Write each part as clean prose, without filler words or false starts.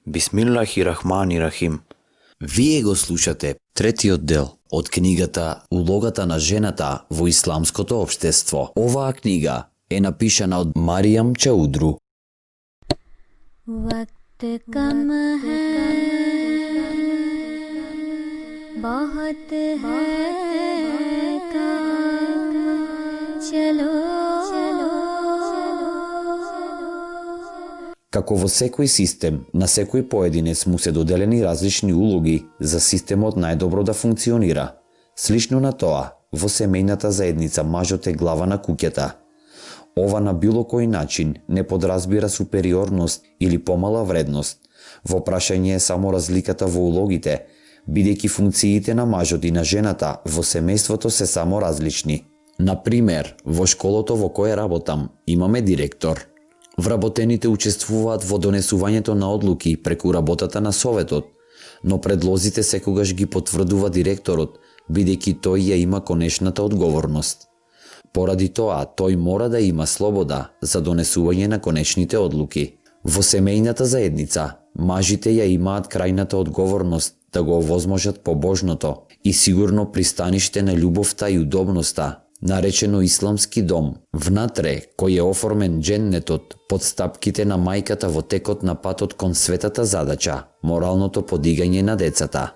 Бисмиллахи рахмани рахим. Вие го слушате третиот дел од книгата Улогата на жената во исламското општество. Оваа книга е напишана од Маријам Чаудру. वक्त कम है बहुत है काम चलो Како во секој систем, на секој поединец му се доделени различни улоги за системот најдобро да функционира. Слично на тоа, во семејната заедница мажот е глава на куќата. Ова на било кој начин не подразбира супериорност или помала вредност. Во прашање е само разликата во улогите, бидејќи функциите на мажот и на жената во семејството се само различни. Например, во школото во која работам, имаме директор. Вработените учествуваат во донесувањето на одлуки преку работата на советот, но предлозите секогаш ги потврдува директорот, бидејќи тој ја има конечната одговорност. Поради тоа, тој мора да има слобода за донесување на конечните одлуки. Во семејната заедница, мажите ја имаат крајната одговорност да го овозможат побожното и сигурно пристаниште на љубовта и удобноста, наречено исламски дом, внатре кој е оформен дженнетот под стапките на мајката во текот на патот кон светата задача, моралното подигање на децата.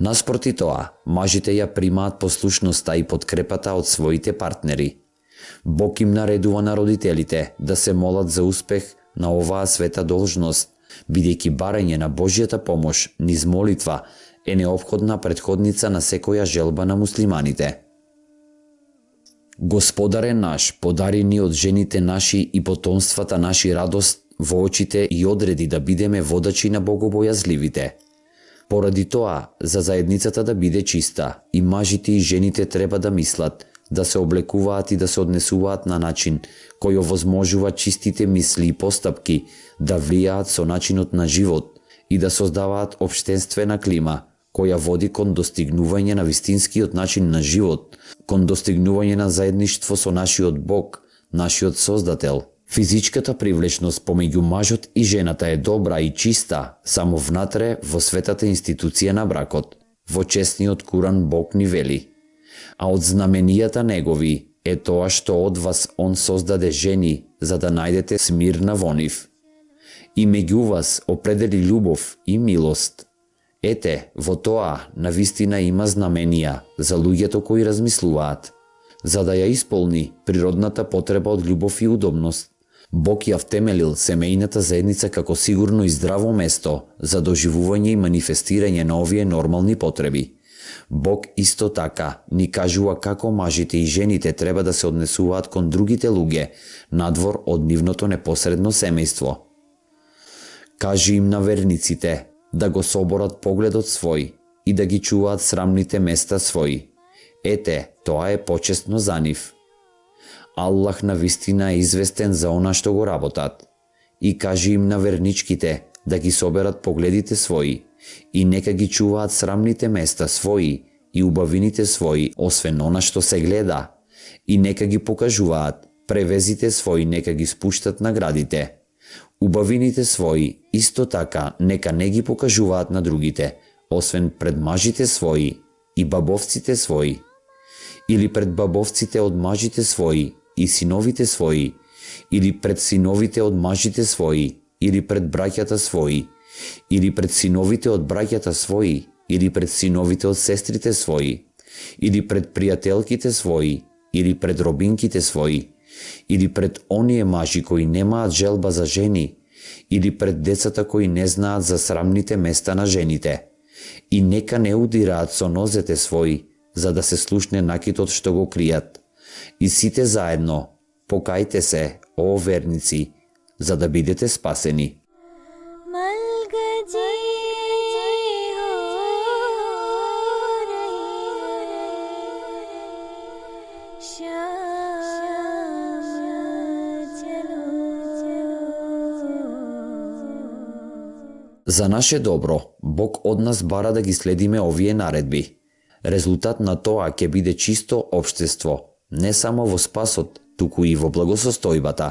Наспроти тоа, мажите ја примаат послушноста и подкрепата од своите партнери. Бог им наредува на родителите да се молат за успех на оваа света должност, бидејќи барање на Божјата помош низ молитва е неопходна претходница на секоја желба на муслиманите. Господаре наш, подари ни од жените наши и потомствата наши радост во очите и одреди да бидеме водачи на богобојазливите. Поради тоа, за заедницата да биде чиста, и мажите и жените треба да мислат, да се облекуваат и да се однесуваат на начин кој овозможува чистите мисли и постапки да влијаат со начинот на живот и да создаваат општествена клима која води кон достигнување на вистинскиот начин на живот, кон достигнување на заедништво со нашиот Бог, нашиот Создател. Физичката привлечност помеѓу мажот и жената е добра и чиста само внатре во светата институција на бракот. Во честниот Куран Бог ни вели: а од знаменијата негови е тоа што од вас он создаде жени за да најдете смирна во нив. И меѓу вас определи љубов и милост. Ете, во тоа навистина има знаменија за луѓето кои размислуваат. За да ја исполни природната потреба од љубов и удобност, Бог ја втемелил семејната заедница како сигурно и здраво место за доживување и манифестирање на овие нормални потреби. Бог исто така ни кажува како мажите и жените треба да се однесуваат кон другите луѓе надвор од нивното непосредно семејство. Кажи им на верниците да го соборат погледот свој и да ги чуваат срамните места своји. Ете, тоа е почестно за нив. Аллах навистина е известен за она што го работат. И кажи им на верничките да ги соберат погледите своји и нека ги чуваат срамните места своји и убавините своји, освен она што се гледа, и нека ги покажуваат, превезите своји нека ги спуштат на градите. Убавините своји исто така нека не ги покажуваат на другите, освен пред мажите своји и бабовците своји, или пред бабовците од мажите своји и синовите своји, или пред синовите од мажите своји, или пред браќата своји, или пред синовите од браќата своји, или пред синовите од сестрите своји, или пред пријателките своји, или пред робинките своји, или пред оние мажи кои немаат желба за жени, или пред децата кои не знаат за срамните места на жените. И нека не удираат со нозете своји, за да се слушне накитот што го кријат. И сите заедно, покајте се, о верници, за да бидете спасени. За наше добро, Бог од нас бара да ги следиме овие наредби. Резултат на тоа ќе биде чисто општество, не само во спасот, туку и во благосостојбата.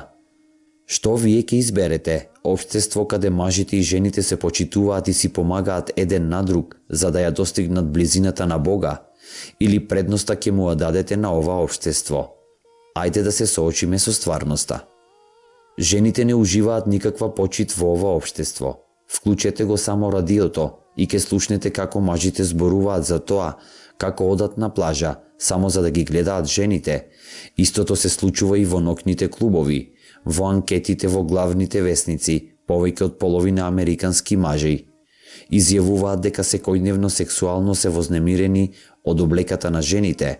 Што вие ќе изберете, општество каде мажите и жените се почитуваат и си помагаат еден на друг за да ја достигнат близината на Бога, или предноста ќе му ја дадете на ова општество? Ајде да се соочиме со стварноста. Жените не уживаат никаква почит во ова општество. Вклучете го само радиото и ќе слушнете како мажите зборуваат за тоа како одат на плажа само за да ги гледаат жените. Истото се случува и во ноќните клубови, во анкетите во главните весници. Повеќе од половина американски мажи изјавуваат дека секојдневно сексуално се вознемирени од облеката на жените.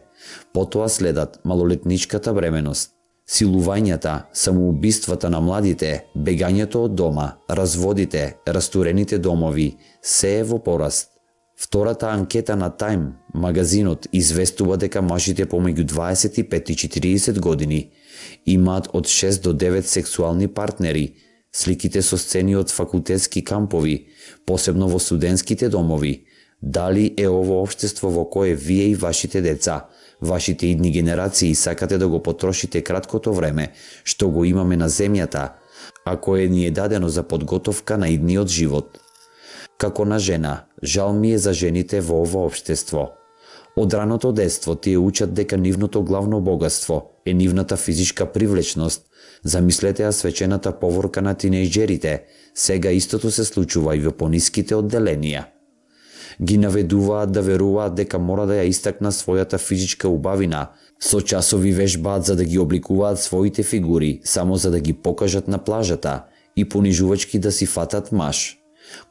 Потоа следат малолетничката бременост, силувањата, самоубиствата на младите, бегањето од дома, разводите, растурените домови, се е во пораст. Втората анкета на Time магазинот известува дека мажите помеѓу 25 и 40 години имаат од 6 до 9 сексуални партнери. Сликите со сцени од факултетски кампови, посебно во студентските домови. Дали е ово општество во кое вие и вашите деца, вашите идни генерации сакате да го потрошите краткото време што го имаме на земјата, а кое ни е дадено за подготовка на идниот живот? Како на жена, жал ми е за жените во ово општество. Од раното детство тие учат дека нивното главно богатство е нивната физичка привлечност. Замислете ја свечената поворка на тинејџерите, сега истото се случува и во пониските одделенија. Ги наведуваат да веруваат дека мора да ја истакна својата физичка убавина, со часови вежбаат за да ги обликуваат своите фигури, само за да ги покажат на плажата и понижувачки да си фатат маж.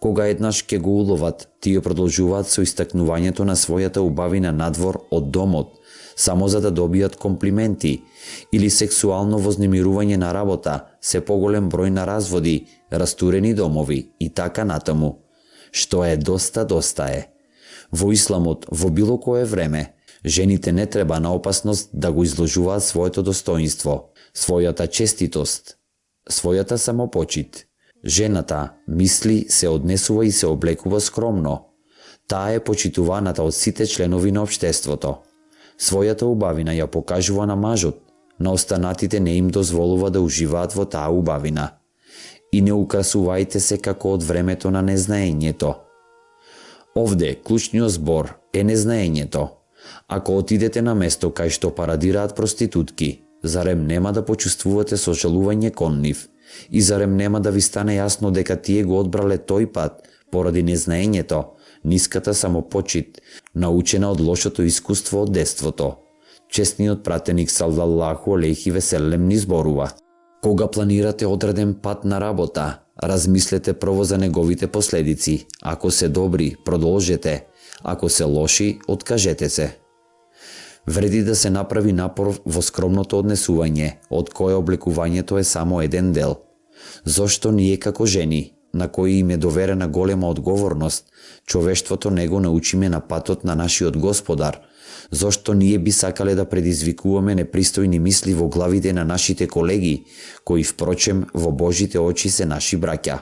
Кога еднаш ќе го уловат, тие продолжуваат со истакнувањето на својата убавина надвор од домот, само за да добијат комплименти, или сексуално вознемирување на работа, се поголем број на разводи, растурени домови и така натаму. Што е доста е. Во исламот, во било кое време, жените не треба на опасност да го изложуваат своето достоинство, својата честитост, својата самопочит. Жената мисли, се однесува и се облекува скромно. Таа е почитуваната од сите членови на општеството. Својата убавина ја покажува на мажот, на останатите не им дозволува да уживаат во таа убавина. И не украсувајте се како од времето на незнаењето. Овде клучниот збор е незнаењето. Ако отидете на место кај што парадираат проститутки, зарем нема да почувствувате сожалување кон нив? И зарем нема да ви стане јасно дека тие го одбрале тој пат поради незнаењето, ниската самопочит, научена од лошото искуство од детството? Честниот пратеник салаллаху алейхи веселем ни зборува: кога планирате одреден пат на работа, размислете прво за неговите последици. Ако се добри, продолжете. Ако се лоши, откажете се. Вреди да се направи напор во скромното однесување, од кое облекувањето е само еден дел. Зошто ние како жени, на кои им е доверена голема одговорност, човештвото не го научиме на патот на нашиот Господар? Зошто ние би сакале да предизвикуваме непристојни мисли во главите на нашите колеги, кои впрочем во Божите очи се наши браќа?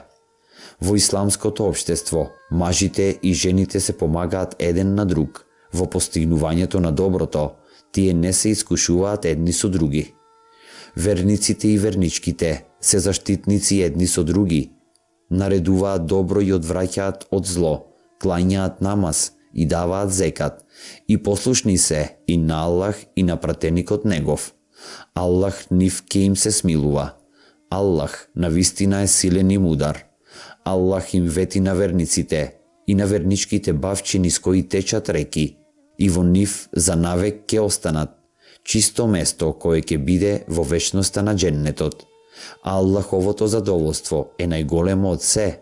Во исламското општество, мажите и жените се помагаат еден на друг во постигнувањето на доброто, тие не се искушуваат едни со други. Верниците и верничките се заштитници едни со други, наредуваат добро и одвраќаат од зло, клањаат намаз и даваат зекат, и послушни се и на Аллах и на пратеникот негов. Аллах нив ке им се смилува. Аллах навистина е силен и мудар. Аллах им вети на верниците и на верничките бавчи низ кои течат реки, и во нив за навек ке останат, чисто место кое ќе биде во вечноста на дженнетот. Аллаховото задоволство е најголемо од се.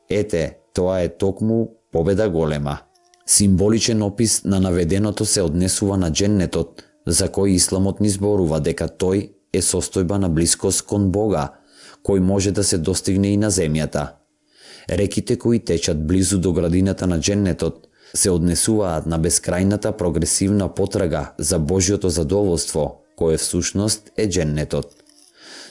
Ете, тоа е токму победа голема. Символичен опис на наведеното се однесува на дженнетот, за кој исламот ни зборува дека тој е состојба на блискост кон Бога, кој може да се достигне и на земјата. Реките кои течат близу до градината на дженнетот се однесуваат на бескрајната прогресивна потрага за Божјото задоволство, кое всушност е дженнетот.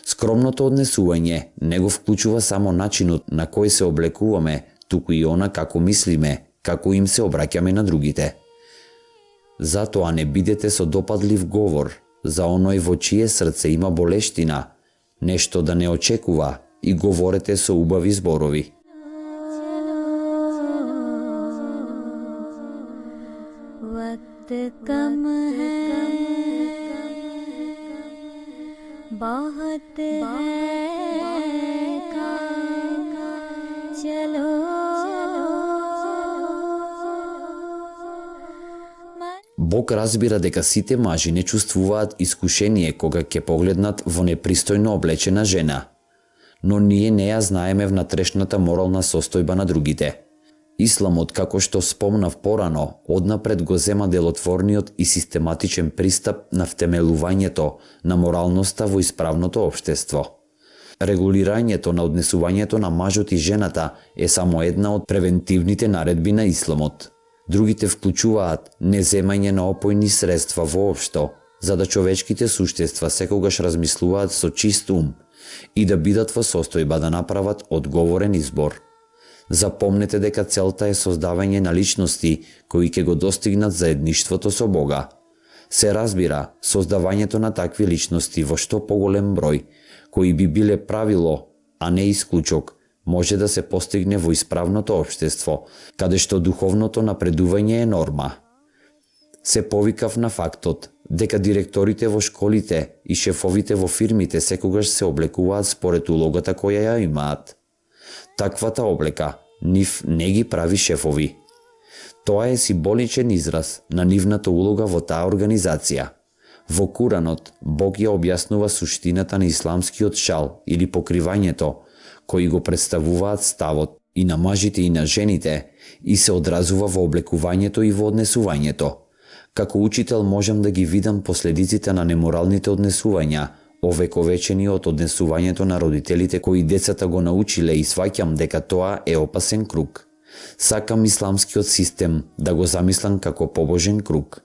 Скромното однесување не го вклучува само начинот на кој се облекуваме, туку и она како мислиме, како им се обраќаме на другите. Затоа не бидете со допадлив говор за оној во чие срце има болештина, нешто да не очекува и говорете со убави зборови. वक्त कम है बहुत है काम चलो Бог разбира дека сите мажи не чувствуваат искушение кога ќе погледнат во непристојно облечена жена, но ние не ја знаеме внатрешната морална состојба на другите. Исламот, како што спомнав порано, однапред го зема делотворниот и систематичен пристап на втемелувањето на моралноста во исправното општество. Регулирањето на однесувањето на мажот и жената е само една од превентивните наредби на Исламот. Другите вклучуваат неземање на опојни средства воопшто, за да човечките суштества секогаш размислуваат со чист ум и да бидат во состојба да направат одговорен избор. Запомнете дека целта е создавање на личности кои ќе го достигнат заедништвото со Бога. Се разбира, создавањето на такви личности во што поголем број, кои би биле правило, а не исклучок, може да се постигне во исправното општество, каде што духовното напредување е норма. Се повикав на фактот дека директорите во школите и шефовите во фирмите секогаш се облекуваат според улогата која ја имаат. Таквата облека нив не ги прави шефови. Тоа е символичен израз на нивната улога во таа организација. Во Куранот Бог ја објаснува суштината на исламскиот шал или покривањето, кои го представуваат ставот и на мажите и на жените и се одразува во облекувањето и во однесувањето. Како учител можам да ги видам последиците на неморалните однесувања, овековечени од однесувањето на родителите кои децата го научиле и сваќам дека тоа е опасен круг. Сакам исламскиот систем да го замислам како побожен круг.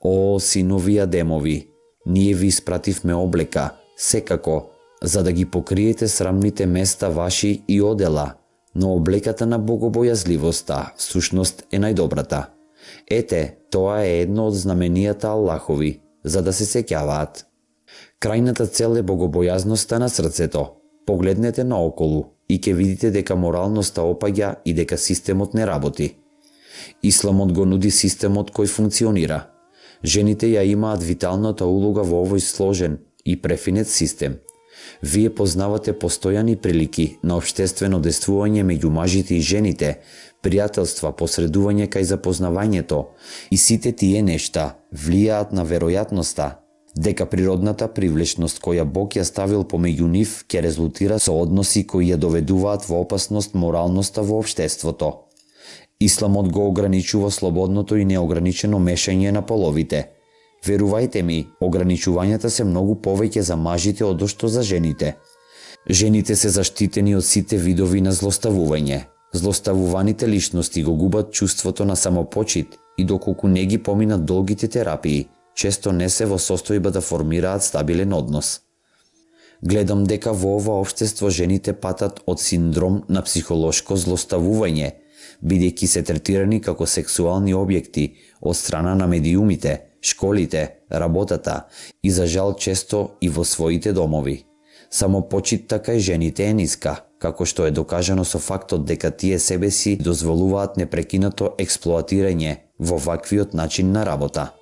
О, синови Адемови, ние ви испративме облека, секако, за да ги покриете срамните места ваши и одела, но облеката на богобојазливоста всушност е најдобрата. Ете, тоа е едно од знаменијата Аллахови, за да се сеќаваат. Крајната цел е богобојазноста на срцето. Погледнете наоколу и ќе видите дека моралноста опаѓа и дека системот не работи. Исламот го нуди системот кој функционира. Жените ја имаат виталната улога во овој сложен и префинет систем. Вие познавате постојани прилики на општествено действување меѓу мажите и жените, пријателства, посредување кај запознавањето и сите тие нешта влијаат на веројатноста дека природната привлечност која Бог ја ставил помеѓу нив ќе резултира со односи кои ја доведуваат во опасност моралноста во општеството. Исламот го ограничува слободното и неограничено мешање на половите. Верувајте ми, ограничувањата се многу повеќе за мажите одошто за жените. Жените се заштитени од сите видови на злоставување. Злоставуваните личности го губат чувството на самопочит и доколку не ги поминат долгите терапии, често не се во состојба да формираат стабилен однос. Гледам дека во ова општество жените патат од синдром на психолошко злоставување, бидејќи се третирани како сексуални објекти од страна на медиумите, школите, работата и за жал често и во своите домови. Само почит така и жените е ниска, како што е докажано со фактот дека тие себе си дозволуваат непрекинато експлоатирање во ваквиот начин на работа.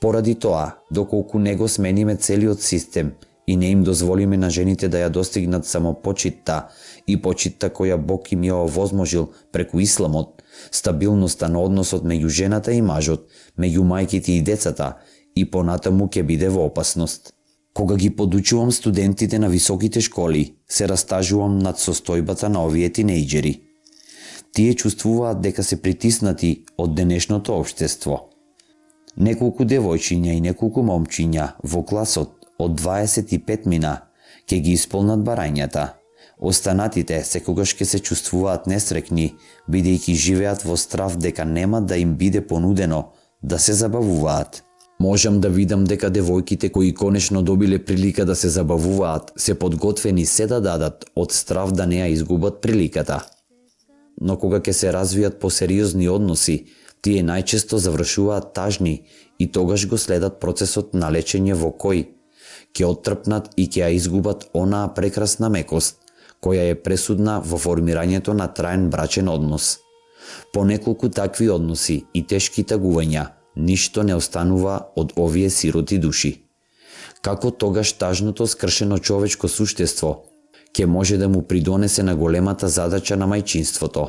Поради тоа, доколку не го смениме целиот систем и не им дозволиме на жените да ја достигнат само почитта и почитта која Бог им ја овозможил преку Исламот, стабилноста на односот меѓу жената и мажот, меѓу мајките и децата, и понатаму ќе биде во опасност. Кога ги подучувам студентите на високите школи, се растажувам над состојбата на овие тинејџери. Тие чувствуваат дека се притиснати од денешното општество. Неколку девојчиња и неколку момчиња во класот од 25 мина ќе ги исполнат барањата. Останатите секогаш ќе се чувствуваат несрекни, бидејќи живеат во страв дека нема да им биде понудено да се забавуваат. Можам да видам дека девојките кои конечно добиле прилика да се забавуваат, се подготвени се да дадат од страв да не ја изгубат приликата. Но кога ќе се развијат посериозни односи, тие најчесто завршуваат тажни и тогаш го следат процесот на лечење во кој ќе оттрпнат и ќе ја изгубат онаа прекрасна мекост, која е пресудна во формирањето на траен брачен однос. По неколку такви односи и тешки тагувања, ништо не останува од овие сироти души. Како тогаш тажното скршено човечко суштество ќе може да му придонесе на големата задача на мајчинството?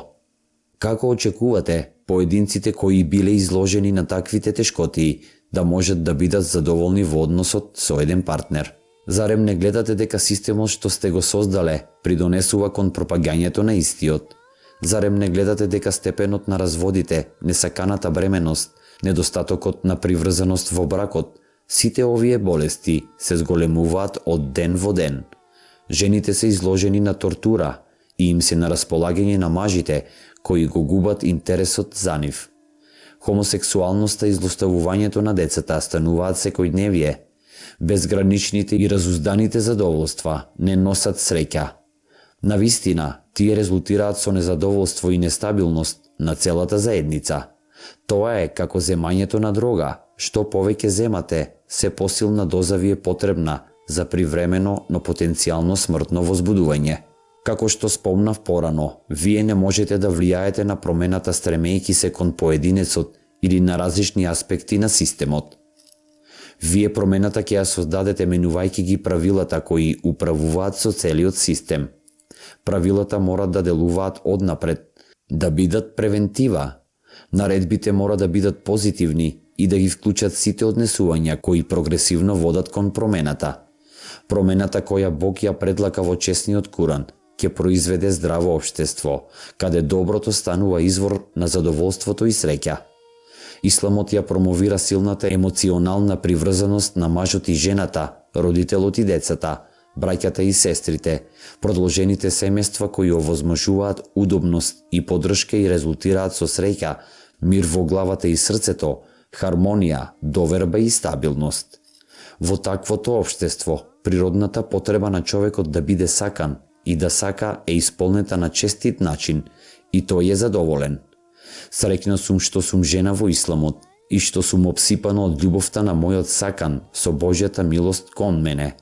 Како очекувате поединците кои биле изложени на таквите тешкотии да можат да бидат задоволни во односот со еден партнер? Зарем не гледате дека системот што сте го создале придонесува кон пропагањето на истиот? Зарем не гледате дека степенот на разводите, несаканата бременост, недостатокот на приврзаност во бракот, сите овие болести се зголемуваат од ден во ден? Жените се изложени на тортура и им се на располагање на мажите кои го губат интересот за нив. Хомосексуалноста и злоставувањето на децата стануваат секојдневие. Безграничните и разузданите задоволства не носат среќа. Навистина, тие резултираат со незадоволство и нестабилност на целата заедница. Тоа е како земањето на дрога. Што повеќе земате, се посилна доза ви е потребна за привремено, но потенцијално смртно возбудување. Како што спомнав порано, вие не можете да влијаете на промената стремејќи се кон поединецот или на различни аспекти на системот. Вие промената ќе ја создадете менувајќи ги правилата кои управуваат со целиот систем. Правилата мора да делуваат однапред, да бидат превентива. Наредбите мора да бидат позитивни и да ги вклучат сите однесувања кои прогресивно водат кон промената. Промената која Бог ја предлага во честниот Куран ќе произведе здраво општество, каде доброто станува извор на задоволството и среќа. Исламот ја промовира силната емоционална приврзаност на мажот и жената, родителот и децата, браќата и сестрите, продолжените семејства кои овозможуваат удобност и поддршка и резултираат со среќа, мир во главата и срцето, хармонија, доверба и стабилност. Во таквото општество, природната потреба на човекот да биде сакан и да сака е исполнета на честит начин и тој е задоволен. Среќна сум што сум жена во Исламот и што сум обсипана од љубовта на мојот сакан со Божјата милост кон мене.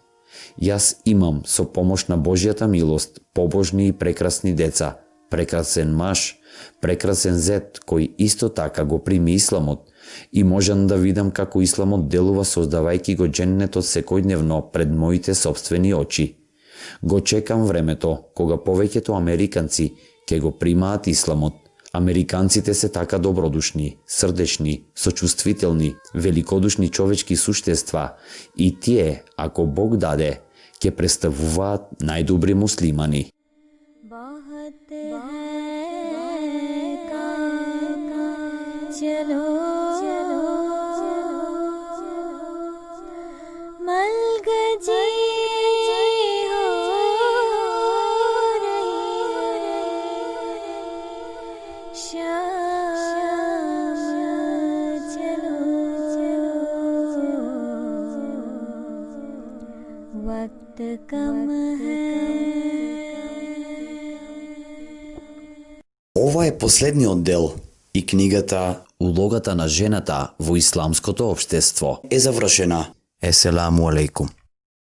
Јас имам со помош на Божјата милост побожни и прекрасни деца, прекрасен маж, прекрасен зет кој исто така го прими Исламот и можам да видам како Исламот делува создавајќи го дженнетот секојдневно пред моите собствени очи. Го чекам времето кога повеќето американци ќе го примаат Исламот. Американците се така добродушни, срдечни, сочувствителни, великодушни човечки суштества и тие, ако Бог даде, ќе представуваат најдобри муслимани. Ова е последниот дел и книгата Улогата на жената во исламското општество е завршена. Еселаму алейкум.